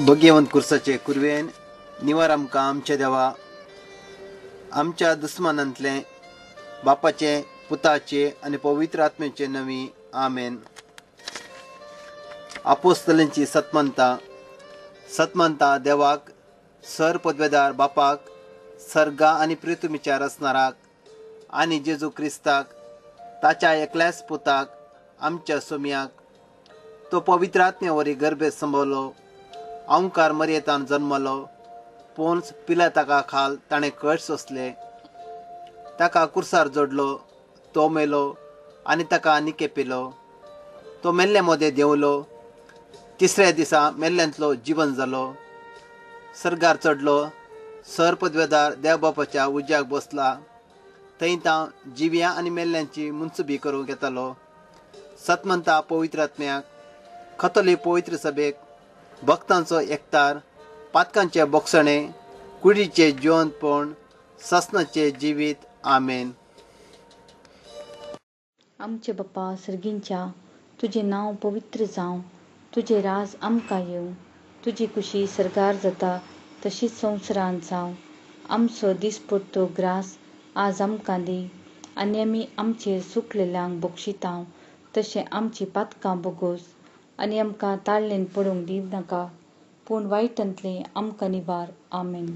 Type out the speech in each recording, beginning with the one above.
भगेवंत कुर्साचे कुरवेन निवार आमकां आमच्या देवा आमच्या दुस्मानांतलें बापाचे पुताचे आनी पवित्र आत्म्याचे नवी आमेन. आपोस्तलांची सतमंता. सतमंता देवाक सर पदवेदार बापाक सर्गा आनी पृथ्वीच्या रचणाराक आनी जेजू क्रिस्ताक ताच्या एकल्याच पुताक आमच्या सोम्याक तो पवित्र आत्म्या वरी गर्भेत संभवलो अंकार मरयेतान जन्मलो पोन्स पिला ताका खाल ताणें कश्ट सोंसले ताका कुर्सार जोडलो तो मेलो आनी ताका निके पिलो तो मेल्ले मोदें देंवलो तिसऱ्या दिसा मेल्ल्यांतलो जिवन जालो सर्गार चडलो सर पदवेदार देवबापाच्या उज्याक बसला थंय तांव जिव्या आनी मेल्ल्यांची मुन्सुबी करूंक येतालो. सतमंता पवित्र आत्म्याक खतोली पवित्र सभेक भक्तांचो एकतार पातकांचे बोगसणे कुडीचे जिवंतपण ससनाचे जिवीत आमेन. आमचे बापा सर्गींच्या तुजें नांव पवित्र जावं, तुजें राज आमकां येवं, तुजी कुशी सर्गार जाता तशीच संवसारांत जावं. आमचो दिसपट्टो ग्रास आज आमकां दी आनी आमी आमचेर सुकलेल्यांक बक्षितांव तशें आमची पातकां बोगोस आनी आमकां ताळ्ळेन पडूंक दिव नाका पूण वायटांतलें आमकां निवार. आमेन.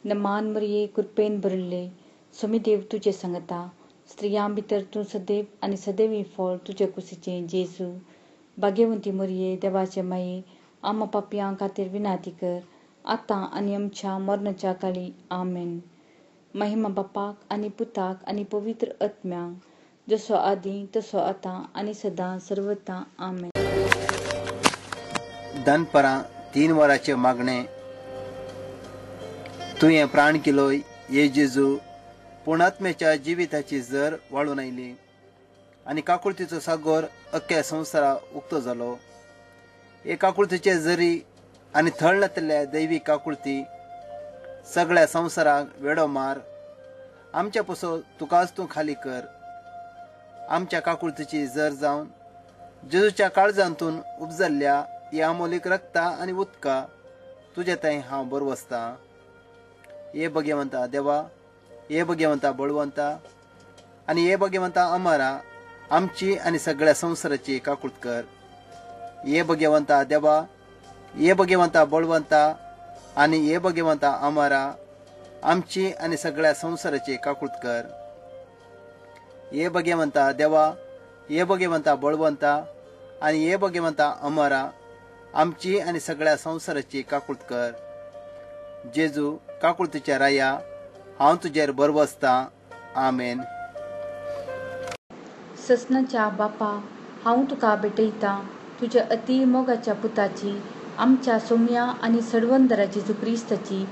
नमान मरिये कृपेन भरिल्ले सोमीदेव तुजें सांगता स्त्रियां भितर तूं सदैव आनी सदैवी फळ तुजे कुशीचें जेजू. भाग्यवंती मरिये देवाचे माये आमा पापयां खातीर विनाती कर आतां आनी आमच्या मरणाच्या काळी. आमेन. महिमा बापाक आनी पुताक आनी पवित्र आत्म्याक जसो आदी तसो आतां आनी सदां सर्वता. आमेन. दनपरां 3 वरांचें मागणें. तुवें प्राण केलो ये जेजू पूण आत्म्याच्या जिविताची जर वाळून आयली आनी काकुळतीचो सागोर अख्ख्या संवसारा उक्तो जालो. हे काकुळतीचे जरी आनी थळ नातिल्ल्या दैवी काकुळती सगळ्या संवसाराक वेडो मार आमच्या पसो तुकाच तूं खाली कर. आमच्या काकुळतीची जर जावन जेजूच्या काळजांतून उपजल्ल्या ह्या अमोलीक रक्ता आनी उदका तुजे थंय हांव बरो वसतां. हे भगवंता देवा, हे भगवंता बळवंता आनी हे भगवंता अमरा आमची आनी सगळ्या संवसाराची काकूट कर. हे भगवंता देवा, हे भगवंता बळवंता आनी हे भगवंता अमरा आमची आनी सगळ्या संवसाराची काकूट कर. हे भगवंता देवा, हे भगवंता बळवंता आनी हे भगवंता अमरा आमची आनी सगळ्या संवसाराची काकूट कर. जेजू काकुळतीच्या राया हांव तुजेर बरवसतां. आमेन. ससनाच्या बापा हांव तुका भेटयतां तुज्या अती मोगाच्या पुताची आमच्या सोम्या आनी सडवंदरा जेजू क्रिस्ताची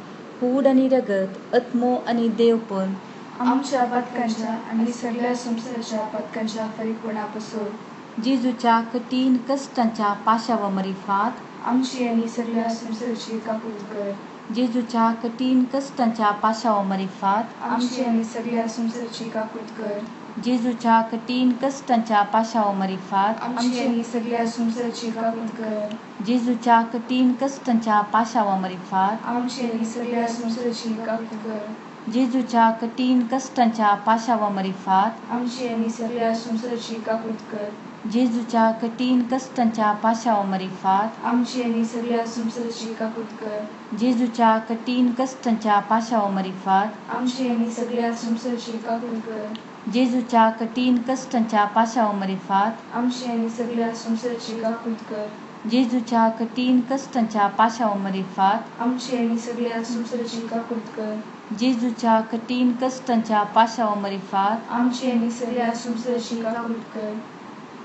कूड आनी रगत आत्मो आनी देवपण आमच्या पातकांच्या आनी सगळ्या संवसाराच्या पातकांच्या फारीकपणा पासून जेजूच्या कठीण कश्टांच्या पाशावा मरिफात आमची आनी सगळ्या संवसाराची काकूट कर. जेजूच्या कठीण कश्टांच्या पाशावा मरिफात आमची आनी सगळ्या संवसाराची काकूट कर. जेजूच्या कठीण कश्टांच्या पाशावा मरिफात आमची आनी सगळ्या संवसाराची काकूट कर. जेजूच्या कठीण कश्टांच्या पाशावा मरिफात आमची आनी सगळ्या संवसाराची काकूट कर. जेजूच्या कठीण कश्टांच्या पाशावा मरिफात आमची आनी सगळ्या संवसाराची काकूट कर. जेजूच्या कठीण कश्टांच्या पाशावा मरिफात आमची आनी सगळ्या संवसाराची काकूट कर. जेजूच्या कठीण कश्टांच्या पाशावा मरिफात आमची आनी सगळ्या संवसाराची काकूट कर. जेजूच्या कठीण कश्टांच्या पाशावा मरिफात आमची आनी सगळ्या संवसाराची काकूट कर. जेजूच्या कठीण कश्टांच्या पाशावा मरिफात आमची आनी सगळ्या संवसाराची काकूट कर. जेजूच्या कठीण कश्टांच्या पाशावा मरिफात आमची आनी सगळ्या संवसाराची काकूट कर.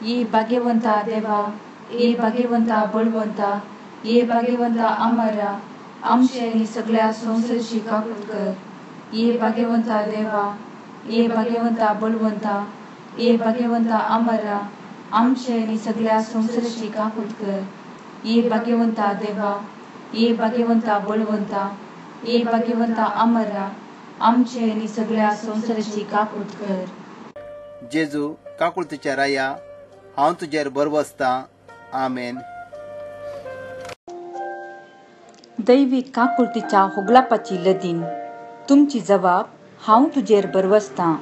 ये भाग्यवंता देवा, ये भाग्यवंता बळवंता, ये भाग्यवंता अमरा आमची आनी सगळ्या संवसाराची काकूट कर. ये भाग्यवंता देवा, ये भाग्यवंता बळवंता, ये भाग्यवंता अमरा आमची आनी सगळ्या संवसाराची काकूट कर. ये भाग्यवंता देवा, ये भाग्यवंता बळवंता, ये भाग्यवंता अमरा आमची आनी सगळ्या संवसाराची काकूट कर. जेजू काकुळतीच्या राया हांव तुजेर बरवसतां. आमेन. दैवीक काकुळतीच्या होगलापाची लदीन. तुमची जबाब हांव तुजेर भरवसतां.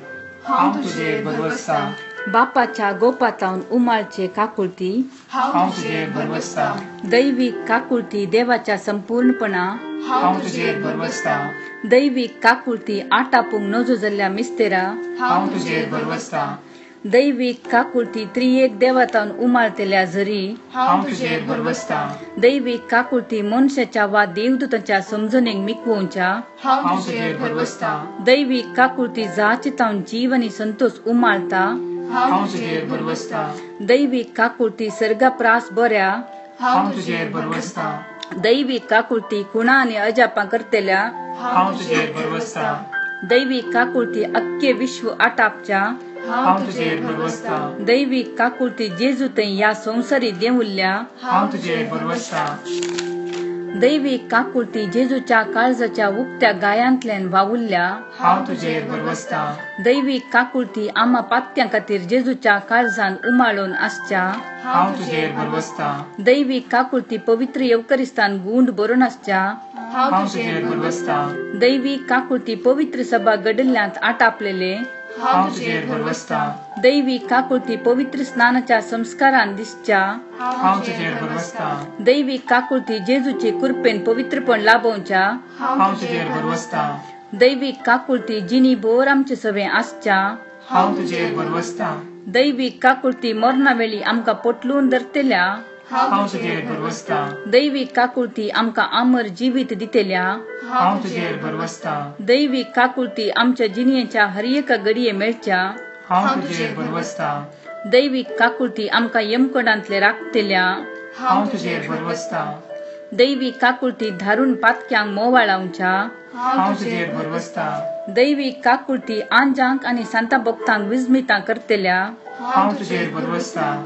हांव तुजेर भरवसतां. बापाच्या गोपातावन उमाळचे काकुळती हांव तुजेर भरवसतां. दैवीक काकुळती देवाच्या संपूर्णपणा हांव तुजेर भरवसतां. दैवीक काकुळती आटापूंक नजो जाल्ल्या मिस्तेरा हांव तुजेर भरवसतां. दैवीक काकुळती त्रियेक देवातावन उमाळतेल्या झरी हांव तुजेर भरवसतां. दैवीक काकुळती मनशाच्या वा देवदूतांच्या समजणेक मिकवोवच्या हांव तुजेर भरवसतां. दैवीक काकुळती जाचेतावन जीव आनी संतोष उमाळता हांव तुजेर भरवसतां. दैवीक काकुळती सर्गाप्रास बऱ्या हांव तुजेर भरवसतां. दैवीक काकुळती खुणा आनी अजापां करतेल्या हांव तुजेर भरवसतां. दैवीक काकुळती अख्खे विश्व आटापच्या हांव तुजेर भरवसतां. दैवीक काकुळती जेजू थंय ह्या संवसारी देंवुल्ल्या हांव तुजेर भरवसतां. दैवीक काकुळती जेजूच्या काळजाच्या उक्त्या गायांतल्यान वावुरल्या हांव तुजेर भरवसतां. दैवीक काकुळती आमा पात्यां खातीर जेजूच्या काळजान उमाळून आसच्या हांव तुजेर भरवसतां. दैवीक काकुळती पवित्र येवकरिस्तान गुंड भरून आसच्या हांव तुजेर भरवसतां. दैवीक काकुळती पवित्र सभा घडिल्ल्यांत आटापलेले हांव तुजेर भरवसतां. दैवीक काकुळती पवित्र स्नानाच्या संस्कारान दिसच्या हांव तुजेर भरवसतां. दैवीक काकुळती जेजूचे कृपेन पवित्रपण लाभोवच्या हांव तुजेर भरवसतां. दैवीक काकुळती जिनी भोर आमचे सवे आसच्या हांव तुजेर भरवसतां. दैवीक काकुळती मरणा वेळी आमकां पोटलून धरतेल्या हांव तुजेर भरवसतां. दैवीक काकुळती आमकां आमर जिवीत दितेल्या हांव तुजेर भरवसतां. दैवीक काकुळती आमच्या जिणयेच्या हर एका घडये मेळच्या हांव तुजेर भरवसतां. दैवीक काकुळती आमकां यमकोडांतले राखतेल्या हांव तुजेर भरवसतां. दैवीक काकुळती धारून पातक्यांक मोवाळावच्या हांव तुजेर भरवसतां. दैवीक काकुळती आंजांक आनी सांता भक्तांक विस्मितां करतेल्या हांव तुजेर भरवसतां.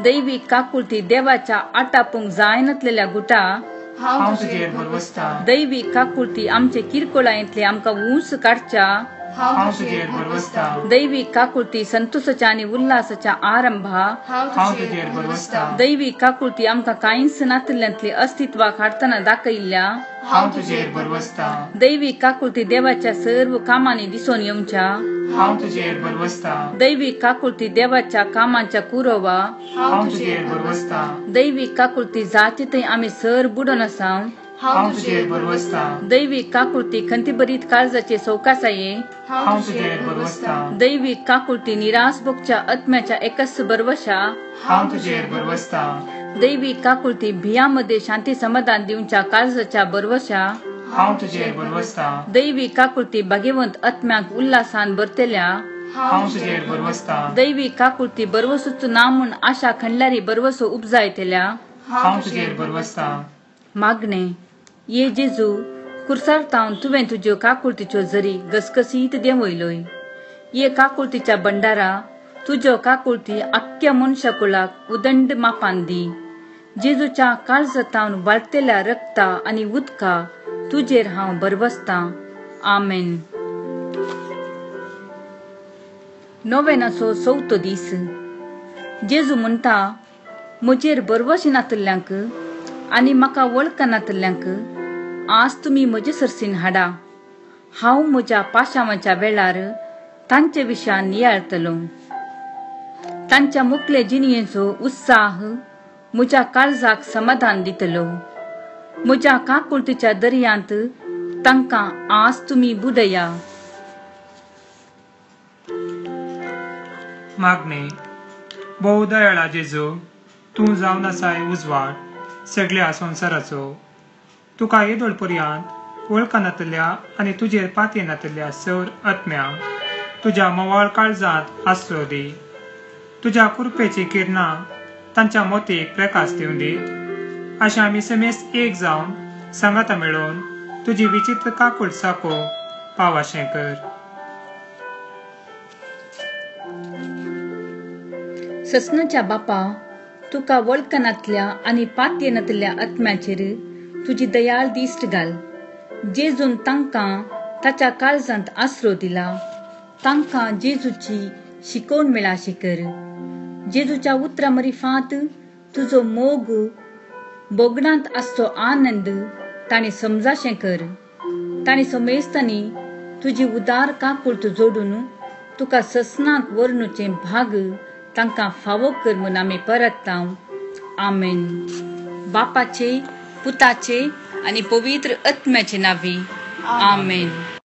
दैवीक काकुळती देवाच्या आटापूंक जायनातलेल्या गुटा हांव तुजेर भरवसतां. दैवीक काकुळती आमचे किरकोळायेंतले आमकां ऊंच काडच्या हांव तुजेर भरवसतां. दैवीक काकुळती संतोषाच्या आनी उल्हासाच्या आरंभा हांव तुजेर भरवसतां. दैवीक काकुळती आमकां कांयच नातल्यांतले अस्तित्वाक हाडटना दाखयल्ल्या हांव तुजेर भरवसतां. दैवीक काकुळती देवाच्या सर्व कामांनी दिसून येवच्या हांव तुजेर भरवसतां. दैवीक काकुळती देवाच्या कामांच्या कुरोवा हांव तुजेर भरवसतां. दैवीक काकुळती जाचे थंय आमी सर बुडोन आसाव हांव तुजेर भरवसतां. दैवीक काकुळती खंतीभरीत काळजाचे सवकासाये हांव तुजेर भरवसतां. दैवीक काकुळती निराश भोगच्या आत्म्याच्या एकच भरवशा हांव तुजेर भरवसतां. दैवीक काकुळती भियामध्ये शांती समाधान दिवच्या काळजाच्या भरवशा हांव तुजेर भरवसतां. दैवीक काकुळती भाग्यवंत आत्म्याक उल्हासान भरतेल्या हांव तुजेर भरवसतां. दैवीक काकुळती भरवसूच ना म्हूण आशा खंडल्यारी भरवसो उपजायतेल्या हांव तुजेर भरवसतां. मागणे. ये जेजू, कुर्सार तावन तुवें तुज्यो काकुळतीच्यो झरी घसघसीत देंवयलोय. ये काकुळतीच्या भंडारा, तुज्यो काकुळती आख्ख्या मनशाकुळाक उदंड मापान दी. जेजूच्या काळजातावन वाळतेल्या रक्ता आनी उदका तुजेर हांव भरवसतां. आमेन. नोवेनाचो चवथो दीस. जेजू म्हणटा, म्हजेर भरवशी नातल्ल्यांक आनी म्हाका वळखनातल्ल्यांक आज तुमी म्हजे सरसीन हाडा. हांव म्हज्या पाशावाच्या वेळार तांचे विशयान नियाळतलो. तांच्या मुखले जिणयेचो उत्साह म्हज्या काळजाक समाधान दितलो. म्हज्या काकुळतीच्या दर्यांत तांकां आज तुमी बुडया. मागणे. भोव दयाळा जेजू, तूं जावन आसाय उजवाड सगळ्या संवसाराचो. तुका येदोळ पर्यंत वळखनातल्या आनी तुजेर पातयेनातल्या सर आत्म्यांक तुज्या मोवाळ काळजांत आसरो दी. तुज्या कृपेची किरणां तांच्या मोतीक प्रकाश दिवन दीत. अशें आमी समेस्त एक जावन सांगाता मेळोवन तुजी विचित्र काकूळ साको पावाशें कर. ससनाच्या बापा, तुका वळखनातल्या आनी पातयेनातल्या आत्म्याचेर तुजी दयाळ दिश्ट घाल. जेजून तांकां ताच्या काळजांत आसरो दिला. तांकां जेजूची शिकोवण मेळाशी कर. जेजूच्या उतरां मरिफांत तुजो मोग, बोगणांत आसचो आनंद तांणी समजाशें कर. तांणी समेस्तांनी तुजी उदार काकुळट जोडून तुका ससनाक वर्णुचें भाग तांकां फावो कर म्हूण आमी परतता. आमेन. बापाचे, पुताचे आनी पवित्र आत्म्याचे नांवी. आमेन.